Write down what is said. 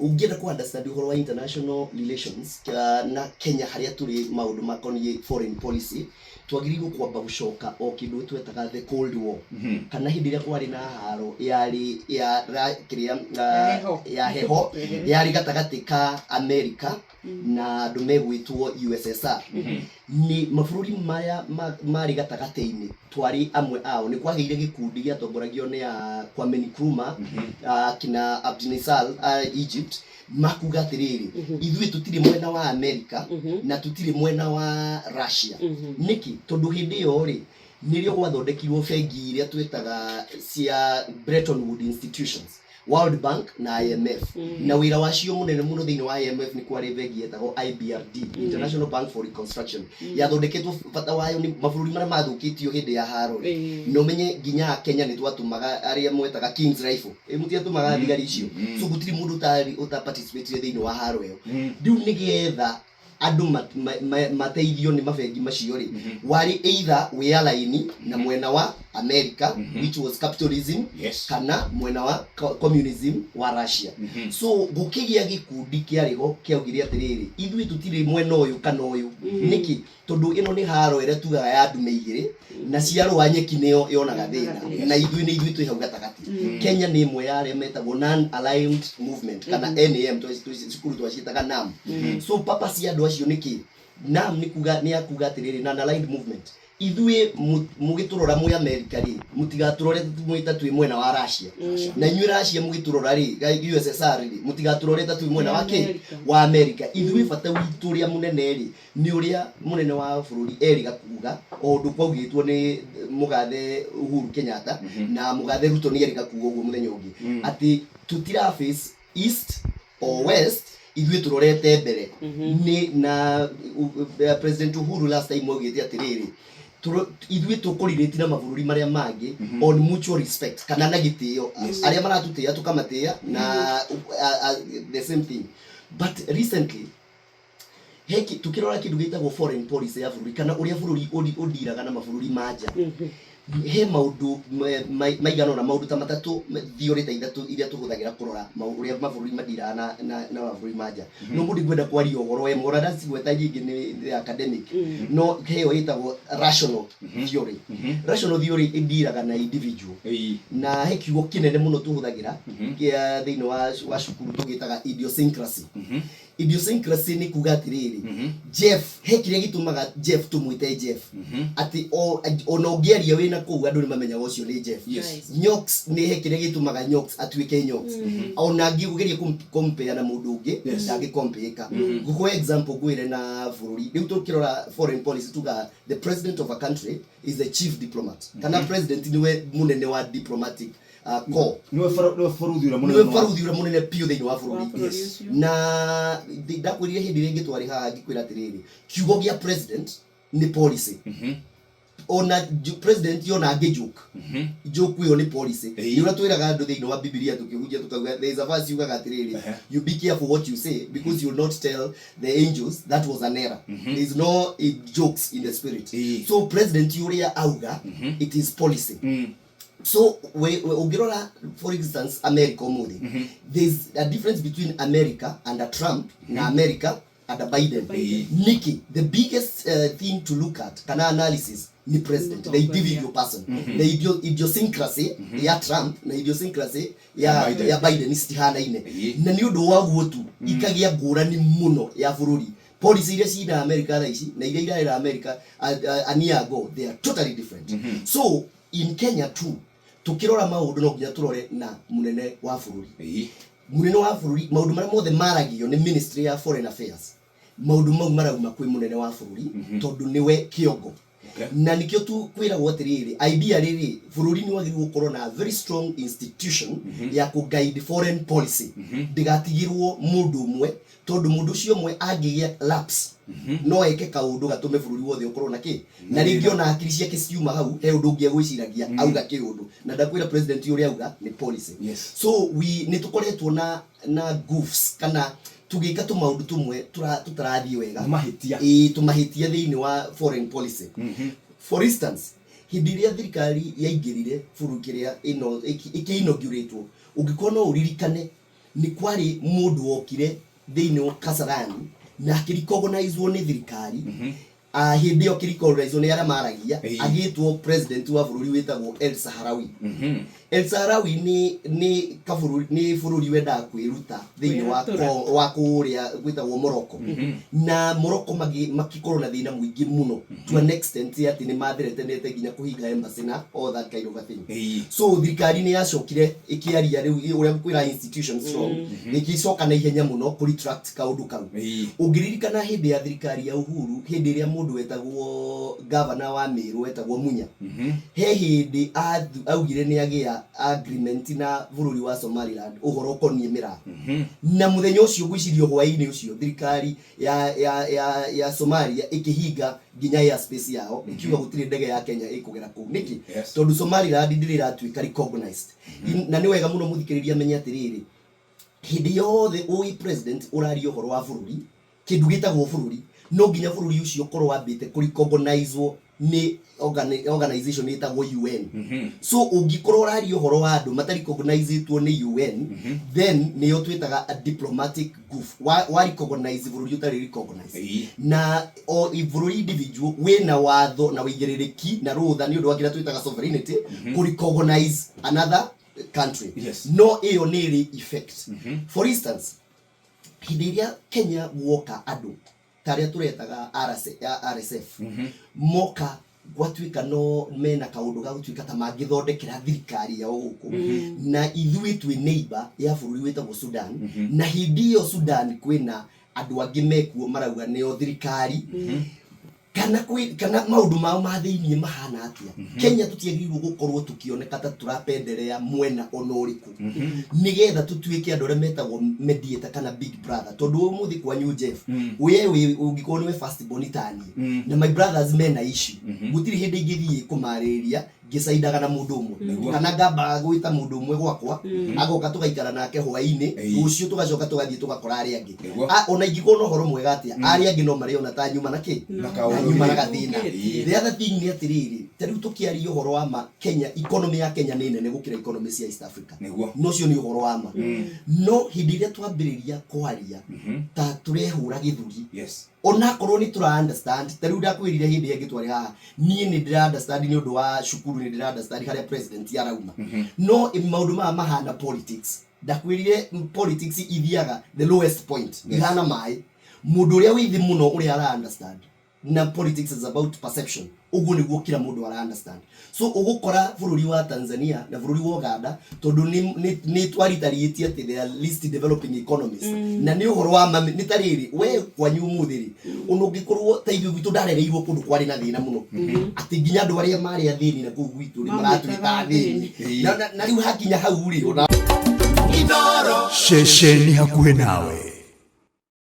Ũngĩenda kũ understand ũhoro wa international relations na Kenya harĩa tũrĩ maũndũ makoniĩ foreign policy, twagĩrĩirwo kwamba gũcoka o kĩndũ twetaga the Cold War, kana hĩndĩ ĩrĩa kwarĩ na haro yarĩ ya kĩrĩa Ya heho. Ya heho yarĩ gatagatĩ ka America na andũ megwĩtwo USSR. Nĩ mabũrũri maya marĩ gatagatĩ-inĩ, twarĩ amwe ao. Nĩ kwagĩire gĩkundi gĩatongoragio nĩ a Kwame Nkrumah, kina Abdel a Egypt, makuga atĩrĩrĩ, ithuĩ tũtirĩ mwena wa America na tũtirĩ mwena wa Russia. Nĩkĩ? Tondũ hĩndĩ ĩyo rĩ, nĩrĩo gwathondekirwo bengi iria twĩtaga cia Bretton Woods institutions, World Bank na IMF, na wĩra wacio mũnene mũno thĩinĩ wa IMF nĩ kwarĩ bengi yetagwo IBRD, International Bank for Reconstruction, yathondeketwo bata wayo nĩ mabũrũri marĩa mathũkĩtio hĩndĩ ya haro rĩ. Na ũmenye nginya Kenya nĩ twatũmaga arĩa mwetaga Kings Rifle, ĩ mũtiatũmaga thigari icio? So gũtirĩ mũndũ ũtarĩ ũta participate thĩinĩ wa haro ĩyo. Rĩu nĩgetha andũ mateithio nĩ mabengi macio rĩ, warĩ either wĩ align na mwena wa America, which was capitalism, kana mwena wa communism wa Russia. So gũkĩgĩa gĩkundi kĩarĩ ho kĩaugire atĩrĩrĩ, ithuĩ tũtirĩ mwena ũyũ kana ũyũ. Nĩkĩ? Tondũ ĩno nĩ haro ĩrĩa tugaga ya ndume igĩrĩ na ciarũa nyeki nĩyo yonaga thĩna, na ithuĩ nĩ ithuĩ twĩ hau gatagatĩ. Kenya nĩ ĩmwe ya arĩa metagwo Non Aligned Movement kana NAM, cukuru twaciĩtaga NAM. So purpose ya andũ acio nĩ kĩ? NAM nĩ kuga, nĩ ya kuga atĩrĩrĩ, Non Aligned Movement, ithuĩ mũgĩtũrora mwĩ America rĩ, mũtigatũrore mwĩ ta twĩ mwena wa Russia, na inyuĩ Russia mũgĩtũrora rĩ, USSR rĩ, mũtigatũrore ta twĩ mwena wa kĩ? America. Wa America. Ithuĩ bata witũ ũrĩa mũnene rĩ, nĩ ũrĩa mũnene wa bũrũri erĩga kuga, o ũndũ kwaugĩtwo nĩ mũgathe Uhuru Kenyatta na mũgathe Ruto nĩ erĩga kuga ũguo mũthenya ũngĩ, atĩ tũtira face east or west, ithuĩ tũrorete mbere. Nĩ na President Uhuru last time augĩte atĩrĩrĩ, ithuĩ tũkũrirĩti na mabũrũri marĩa mangĩ on mutual respect kana na gĩtĩo, arĩa maratũtĩĩa tũkamatĩĩa na the same thing. But recently heki tukirora kindu gitagwo foreign policy ya bũrũri kana ũrĩa bũrũri ũndiraga na mabũrũri ma nja, he maũndũ maigana ũna, maũndũ ta matatũ, theory ta ithatũ iria tũhũthagĩra kũrora ũrĩa mabũrũri mandiraga na mabũrũri ma nja. No mũndũ ngwenda kwaria ũhoro ĩmwe, ona ndacigweta nyingĩ nĩ academic, no heo ĩtagwo rational theory. Rational theory ĩndiraga na individual, na he kiugo kĩnene mũno tũhũthagĩra kĩa thĩinĩ wa cukuru tũgĩtaga idiosyncrasy. Idiosyncrasy nĩ kuga atĩrĩrĩ, Jeff, he kĩrĩa gĩtũmaga Jeff tũmwĩte Jeff, atĩ ona ũngĩaria wĩna kũu andũ nĩ mamenyaga ũcio nĩ Jeff. Nyox, nĩ he kĩrĩa gĩtũmaga Nyox atuĩke Nyox, ona angĩgeria compare na mũndũ ũngĩ, ndangĩkompĩka. Ngũkũhe example, ngwĩre na bũrũri rĩu tũkĩrora foreign policy tugaga the president of a country is the chief diplomat, kana president nĩwe mũnene wa diplomatic corps. Nĩwe baruthi ũrĩa mũnene. Nĩwe baruthi ũrĩa mũnene biũ thĩinĩ wa wa bũrũri. Bũrũri ũcio. Na ndakwĩrire hĩndĩ ĩrĩa ĩngĩ twarĩ haha, ngĩkwĩra atĩrĩrĩ, kiugo gĩa president nĩ policy. Ona president ona angĩ joke, joke ĩyo nĩ policy. Nĩ ũrĩa twĩraga andũ thĩinĩ wa Bibilia tũkĩhunjia, tũkauga there is a verse yugaga atĩrĩrĩ, "You be careful what you say, because you will not tell the angels that was an error." There is no jokes in the spirit. So president ũrĩa auga, it is policy. So we ũngĩrora, for instance, America ũmũthĩ, there's a difference between America under Trump na America under Biden. Biden. Niki the biggest thing to look at kana analysis ni president, the Mũtongoria. individual person. The idiosyncrasy ya Trump na idiosyncrasy ya Ya Biden. ya Biden citihanaine. Na nĩ ũndũ wa guo tu ikagĩa ngũrani mũno ya bũrũri. Policy iria cina America thaa ici na iria irarera America a year ago, they are totally different. So in Kenya too, tukirora maũndũ no nginya tũrore na mũnene wa bũrũri. Mũnene wa bũrũri, maũndũ marĩa mothe maragio nĩ Ministry ya Foreign Affairs, maũndũ mau marauma kwĩ mũnene wa bũrũri, tondũ nĩwe kĩongo. Na nikĩo tu kwĩragwo atĩrĩrĩ, idea rĩrĩ, bũrũri nĩ wagĩrĩirwo gũkorwo na very strong institution ya kũ guide foreign policy, ndĩgatigĩrwo mũndũ ũmwe, tondũ mũndũ ũcio ũmwe angĩgĩa lapse no eke kaũndũ gatũme bũrũri wothe ũkorwo na kĩ, na rĩngĩ ona hakiri ciake ciuma hau, he ũndũ ũngĩ egwĩciragia auga kĩũndũ, na ndakwĩra president ũrĩa auga nĩ policy. So we nĩ tũkoretwo na goofs kana tũgĩka tũmaũndũ tũmwe tũtarathiĩ wega. Mahĩtia. Ĩĩ, tũmahĩtia thĩinĩ wa foreign policy. For instance, hĩndĩ ĩrĩa thirikari yaingĩrire bũrũri kĩrĩa ĩno ĩkĩ-inauguratwo, ũngĩkorwo no ũririkane. Nĩ kwarĩ mũndũ wokire thĩinĩ wa Kasarani na akĩrecognizwo nĩ thirikari. Ah, hĩndĩ ĩyo akĩrecognizwo nĩ arĩa maragia, agĩtwo president wa bũrũri wĩtagwo El Saharawi. El Saharawi nĩ kabũrũri, nĩ bũrũri wendaga kwĩruta thĩinĩ wa Kwĩyatũra. Wa kũrĩa gwĩtagwo Morocco. Na Morocco makĩkorwo na thĩna mũingĩ mũno to an extent atĩ nĩ mathreatenete nginya kũhinga embassy na all that kind of a thing. So thirikari nĩ yacokire ĩkĩaria rĩu ũrĩa ngũkwĩra institution strong, ĩgĩcoka na ihenya mũno kũ retract kaũndũ kau. Ũngĩririkana hĩndĩ ya thirikari ya Uhuru, hĩndĩ ĩrĩa mũndũ wetagwo gavana wa Meru wetagwo Munya, he hĩndĩ augire nĩ agĩa agreement na bũrũri wa Somaliland ũhoro ũkoniĩ mĩraa. Na mũthenya ũcio, ngwĩciria hwaĩ-inĩ ũcio, thirikari ya Somalia ĩkĩhinga nginya airspace yao, ĩkiuga gũtirĩ ndege ya Kenya ĩkũgera kũu. Nĩkĩ? Tondũ Somaliland ndĩrĩ ĩratuĩka recognized. Na nĩ wega mũno mũthikĩrĩria amenye atĩrĩrĩ, hĩndĩ yothe ũĩ president ũraria ũhoro wa bũrũri, kĩndũ gĩtagwo bũrũri, no nginya bũrũri ũcio ũkorwo wambĩte kũ-recognizwo nĩ organization ĩtagwo UN. So ũngĩkorwo ũraria ũhoro wa andũ matarecognizĩtwo nĩ UN, then nĩyo twĩtaga a diplomatic goof. Wa recognize bũrũri ũtarĩ recognized. Na o bũrũri individual wĩna watho na wĩigĩrĩrĩki na rũtha nĩ ũndũ wa kĩrĩa twĩtaga sovereignty kũ recognize another country. No ĩyo nĩ ĩrĩ effect. For instance, hĩndĩ ĩrĩa Kenya guoka andũ ta arĩa tũretaga RSF moka, gwatuĩka no mena kaũndũ ga gũtuĩka ta mangĩthondekera thirikari yao gũkũ, na ithuĩ twĩ neighbor ya bũrũri wĩtagwo Sudan. Na hĩndĩ ĩyo Sudan kwĩna andũ angĩ mekuo marauga nĩo thirikari kana kwĩ kana maũndũ mao ma thĩiniĩ mahana atĩa. Kenya tũtiagĩrĩirwo gũkorwo tũkĩoneka ta tũrapenderea mwena ona ũrĩkũ, nĩgetha tũtuĩke andũ arĩa metagwo mediator kana big brother. Tondũ ũmũthĩ kwanyu, Jeff, we wĩ ũngĩkorwo nĩwe first born taniĩ na my brothers mena issue, gũtirĩ hĩndĩ ingĩthiĩ kũmarĩrĩria ngĩcaindaga na mũndũ ũmwe, kana ngamba gwĩta mũndũ ũmwe gwakwa, agoka tũgaikara nake hwaĩ-inĩ, rũciũ tũgacoka tũgathiĩ tũgakora arĩa angĩ. Ah, ona ingĩkorwo na ũhoro mwega atĩa, arĩa angĩ no marĩona ta nyuma na kĩ Na na kaũndũ. nyuma na gathĩna. The other thing nĩ atĩrĩrĩ, ta rĩu tũkĩaria ũhoro wa ma, Kenya, economy ya Kenya nĩ nene gũkĩra economy cia East Africa. No ũcio nĩ ũhoro wa ma. No hĩndĩ ĩrĩa twambĩrĩria kwaria ta tũrehũra gĩthũri, onakorwo nĩ tũra understand, ta rĩu ndakwĩrire hĩndĩ ĩngĩ twarĩ haha, niĩ nĩ ndĩra understand nĩ ũndũ wa cukuru, nĩ ndĩra understand harĩa president arauma. No maũndũ maya mahana politics. Ndakwĩrire politics ithiaga the lowest point. Ihana maĩ, mũndũ ũrĩa wĩ thĩ mũno ũrĩa ara understand. Na politics is about perception. Ũguo nĩguo kila mũndũ ara understand. So ũgũkora bũrũri wa Tanzania na bũrũri wa Uganda, tondũ nĩ twaritarĩtie atĩ they are least developing economies, na nĩ ũhoro wa ma. Nĩ ta rĩrĩ, we kwanyu ũmũthĩ rĩ, ona ũngĩkorwo ta ithuĩ gwitũ, ndarereirwo kũndũ kwarĩ na thĩna mũno, atĩ nginya andũ arĩa marĩ athĩni na kũu gwitũ rĩ, maratwĩta Mamwĩtaga athĩni. Athĩni. Na rĩu hakinya hau rĩ, ona Ceceni hakuhĩ nawe.